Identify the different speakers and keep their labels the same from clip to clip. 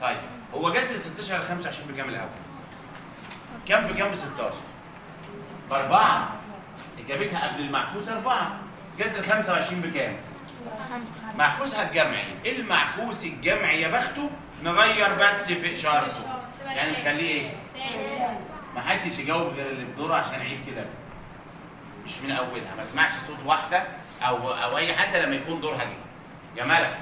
Speaker 1: طيب هو جذر 16 على 25 بكام الاول؟ كام في كام ب 16؟ باربعة. اجابتها قبل المعكوس 4. جذر 25 بكام؟
Speaker 2: 5.
Speaker 1: معكوسها الجمعي، المعكوس الجمعي يا بخته نغير بس في اشارته، يعني نخليه ايه؟ ما حدش يجاوب غير اللي في دوره عشان عيب كده. مش من اولها، ما اسمعش صوت واحدة او اي حد لما يكون دورها جه. يا ملك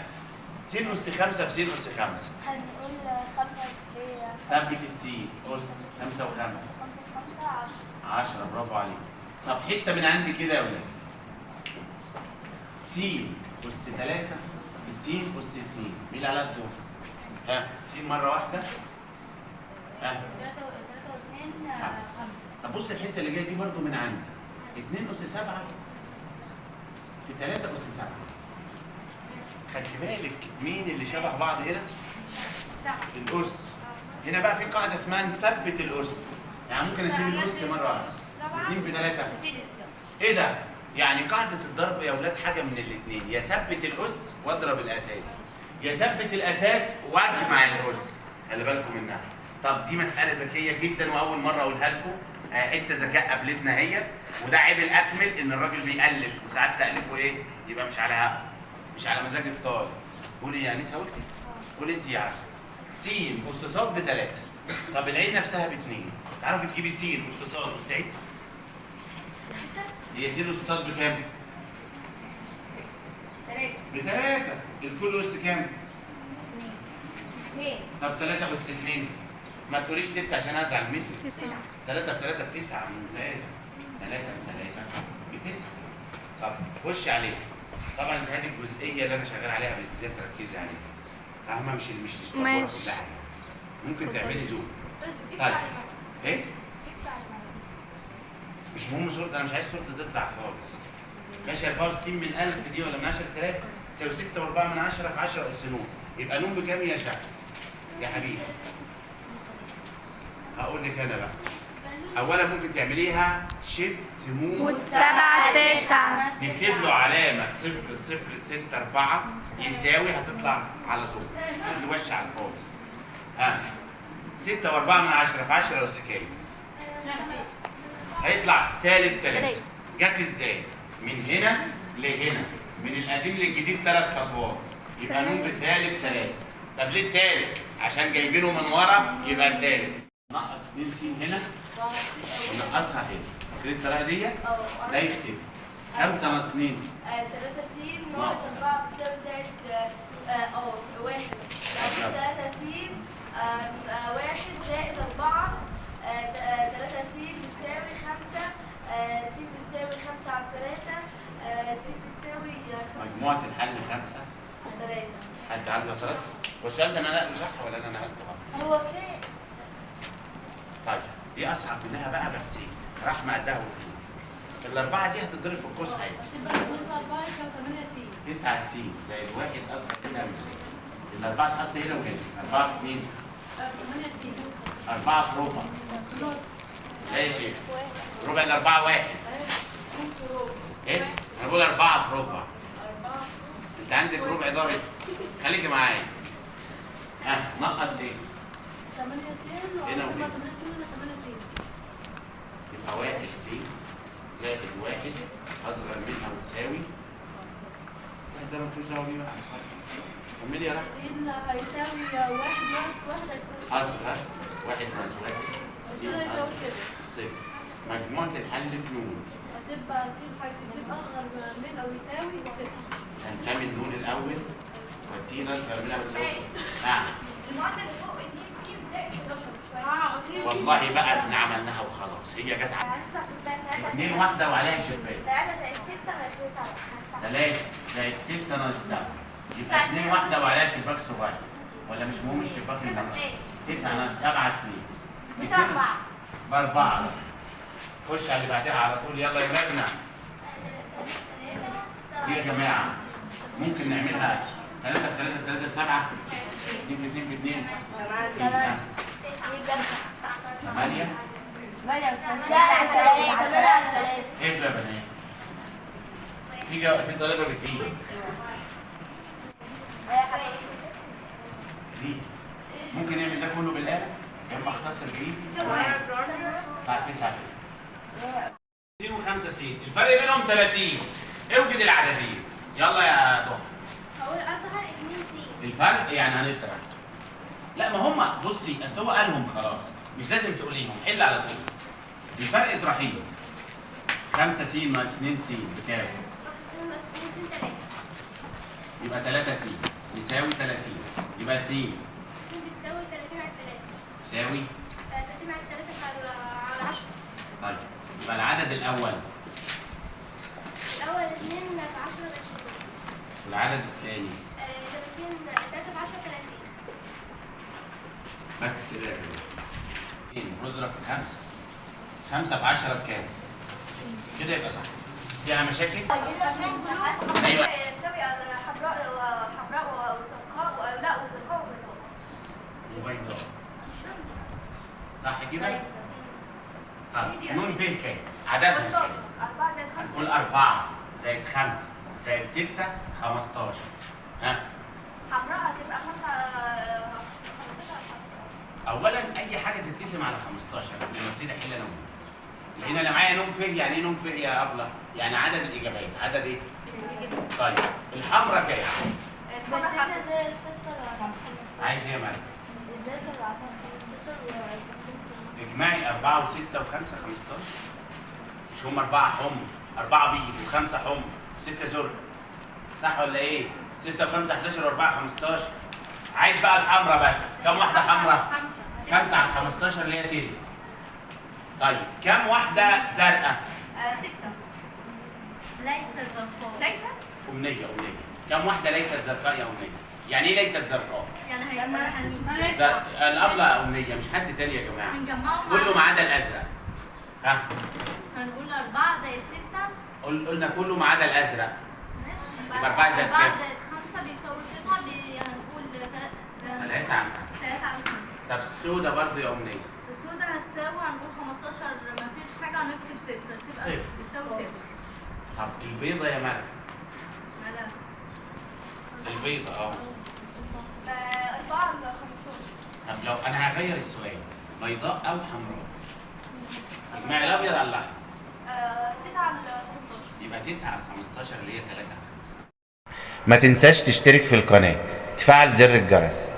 Speaker 1: س اس 5 في س اس 5.
Speaker 2: هنقول 5 في
Speaker 1: ثبت السين اس 5 و5
Speaker 2: 5 5 10.
Speaker 1: 10. برافو عليك. طب حتة من عندي كده يا ولاد، س اس 3 في س اس 2، مين اللي على الدور؟ ها س مرة واحدة. ها
Speaker 2: 3 و2
Speaker 1: 5. طب بص الحتة اللي جاية دي برضو من عندي، 2 اس 7 في 3 اس 7. خدت بالك مين اللي شبه بعض هنا؟ الاس. هنا بقى في قاعدة اسمها نثبت الاس، يعني ممكن اسيب الاس مرة واحدة. 2 في 3 ايه ده؟ يعني قاعدة الضرب يا اولاد حاجة من الاثنين، يا ثبت الاس واضرب الاساس، يا ثبت الاساس واجمع الاس. خلي بالكم منها. طب دي مسالة ذكية جدا واول مرة اقولها لكم، حتة ذكاء قابلتنا هي، وده عيب الاكمل ان الراجل بيالف وساعات تاليفه ايه؟ يبقى مش على مش على مزاج الطالب. قولي يا انسه، قلتي؟ قولي انت يا عسل. س اس ص بثلاثة. طب العين نفسها باثنين. تعرفي تجيبي س اس ص اس عين؟ هي س اس ص بكام؟
Speaker 2: 3.
Speaker 1: بثلاثة. الكل اس كام؟
Speaker 2: 2.
Speaker 1: طب 3 اس 2، ما تقوليش 6 عشان ازعل منك.
Speaker 2: 9.
Speaker 1: 3 في 3 بتسعة، ممتازة. 3 في 3 بتسعة. طب خش عليها. طبعا انت هذه الجزئية اللي انا شغال عليها بالذات ركزي عليها. فاهمة؟ مش تشتغلها
Speaker 2: ماشي.
Speaker 1: كلها. ممكن تعملي zoom. طيب ايه؟ مش مهم صورة، انا مش عايز صورتي تطلع خالص. ماشي. 64 من 1000 دي ولا من 10000 تساوي 6.4 في 10 اس نون. يبقى نون بكام يا شعب؟ يا حبيبي؟ هقول لك انا بقى. اولا ممكن تعمليها shift mode
Speaker 2: 7 9.
Speaker 1: نكتب له علامة 0 0 6 4 يساوي، هتطلع على طول. الوش على الفاضي. ها 6.4 في 10 اس كام؟ هيطلع سالب 3. جت ازاي؟ من هنا لهنا، من القديم للجديد 3 خطوات، يبقى نون بسالب 3. طب ليه سالب؟ عشان جايبينه من ورا يبقى سالب. نقص 2 س هنا ونقصها هنا، فاكرين الطريقة دي؟ ده يختفي. 5 ناقص 2
Speaker 2: 3 س ناقص 4 بتساوي زائد 1. 3 س 1 زائد 4 3 س بتساوي 5، س بتساوي 5 على 3، س بتساوي 5
Speaker 1: مجموعة الحل 5
Speaker 2: على 3.
Speaker 1: حد عنده اعتراض؟ والسؤال ده انا نقله صح ولا انا نقلته غلط؟
Speaker 2: هو في
Speaker 1: طيب دي اصعب منها بقى، بس رحمه قدها وقدود. الاربعة دي هتتضرب في القوس عادي.
Speaker 3: تبقى 2 في 4 يساوي 8 س.
Speaker 1: 9 س زائد 1 اصغر منها بيساوي. الاربعة تحط هنا وهنا، 4 في 2
Speaker 3: 8 س
Speaker 1: 4 في ربع.
Speaker 3: نص.
Speaker 1: لا يا شيخ، ربع الاربعة 1.
Speaker 3: نص ربع.
Speaker 1: ايه؟ انا بقول 4 في ربع.
Speaker 3: 4.
Speaker 1: انت عندك ربع ضارب، خليكي معايا. ها نقص ايه؟
Speaker 3: 8 س
Speaker 1: هنا وهنا.
Speaker 3: 8 س ولا 8 س؟
Speaker 1: يبقى 1 س زائد 1 اصغر منها وتساوي. ده مالكوش دعوه بيه بقى. كملي يا رحمه.
Speaker 3: س هيساوي 1 ناقص 1 هيساوي
Speaker 1: اصغر 1 ناقص 1
Speaker 3: س
Speaker 1: س
Speaker 3: هيساوي
Speaker 1: اصغر
Speaker 3: 0.
Speaker 1: صفر. مجموعة الحل في نون.
Speaker 3: هتبقى س حيث س اصغر من او يساوي 0.
Speaker 1: هنكمل نون الاول وس اصغر منها وتساوي صفر. نعم.
Speaker 2: المعادلة اللي فوق 2 س زائد 11 شوية.
Speaker 1: والله بقى احنا عملناها وخلاص، هي جت على 2 واحدة وعليها شباك.
Speaker 2: 3 زائد 6 ناقص 9.
Speaker 1: 3 زائد 6 ناقص 7 يبقى 2 واحدة وعليها شباك صغير، ولا مش مهم الشباك اللي ناقص؟ 9 ناقص 7 2
Speaker 2: 4.
Speaker 1: بأربعة. خش على اللي بعدها على طول. يلا يا ولادنا. دي يا جماعة ممكن نعملها 3 في 3 في 3 ب 7، 2 في 2 في 2 8.
Speaker 2: لا 3.
Speaker 1: ايه يا بنات؟ في طالبة بتجيب دي. ممكن نعمل ده كله بالآلة؟ يا اما اختصر بايدي. بعد 9 س و5 س، الفرق بينهم 30. اوجد العددين. يلا يا ضحى.
Speaker 2: هقول اصغر 2 س.
Speaker 1: الفرق يعني هنطرح. لا ما هما بصي اصل هو قالهم خلاص، مش لازم تقوليهم، حل على طول. الفرق اطرحيه. 5 س ناقص 2 س بكام؟
Speaker 2: 5 س ناقص 2 س 3.
Speaker 1: يبقى 3 س يساوي 30، يبقى س
Speaker 2: س بتساوي 30 على 3.
Speaker 1: يساوي
Speaker 2: 30 على 3 على 10.
Speaker 1: طيب يبقى العدد الأول.
Speaker 2: الأول 2 في 10 ب 20.
Speaker 1: والعدد الثاني
Speaker 2: 30 3 في 10 30.
Speaker 1: بس كده يا جماعة. ايه المفروض اضرب في 5. 5 في 10 بكام؟ كده يبقى صح. فيها مشاكل؟ ايوه.
Speaker 2: تساوي حمراء وحمراء وزرقاء ولا وزرقاء وبيضاء.
Speaker 1: وبيضاء. صح كده؟ طب نون ب كام؟ عددهم
Speaker 2: 15. 4 زائد 5.
Speaker 1: هنقول 4 زائد 5 زائد 6 15. ها؟
Speaker 2: حمراء هتبقى 5 15 على
Speaker 1: اولا اي حاجة تتقسم على 15 لما ابتدي احل انا وانت. لان انا معايا نون ف، يعني ايه نون ف يا ابله؟ يعني عدد الاجابات، عدد ايه؟ طيب الحمراء كام؟
Speaker 2: الحمراء 5.
Speaker 1: عايز ايه يا مريم؟ اجمعي 4 و6 و5 15. مش هم 4 حمر، 4 بيض و5 حمر و6 زرق. صح ولا ايه؟ 6 و5 11 و4 15. عايز بقى الحمراء بس، كم واحدة حمراء؟ 5 على 15 اللي هي تلت. طيب كم واحدة زرقاء؟
Speaker 2: 6.
Speaker 4: ليس زرقاء.
Speaker 2: ليست؟
Speaker 1: أمنية أمنية. كم واحدة ليست زرقاء يا أمنية؟ يعني إيه ليست زرقاء؟
Speaker 4: يعني هيبقى
Speaker 1: الأبلة أمنية مش حد تاني يا جماعة.
Speaker 4: هنجمعهم
Speaker 1: كله ما عدا الأزرق. ها؟
Speaker 4: هنقول 4 زائد 6.
Speaker 1: قلنا كله ما عدا الأزرق.
Speaker 4: ماشي.
Speaker 1: يبقى 4 زائد كام؟
Speaker 4: 4 زائد 5 بيساوي 9. هنقول
Speaker 1: 3 على 5.
Speaker 4: 3 على 5.
Speaker 1: طب السودة برضه يا أمنية.
Speaker 4: السودة هتساوي هنقول 15 مفيش حاجة هنكتب صفر، هتبقى
Speaker 1: صفر.
Speaker 4: بتساوي صفر.
Speaker 1: طب البيضة يا ملك.
Speaker 4: مالها؟
Speaker 1: البيضة أهو.
Speaker 2: 4 على 15.
Speaker 1: طب لو أنا هغير السؤال، بيضاء أو حمراء؟ اجمعي الأبيض على الأحمر.
Speaker 2: 9 على 15.
Speaker 1: يبقى 9 على 15 اللي هي 3 على 5. ما تنساش تشترك في القناة، تفعل زر الجرس.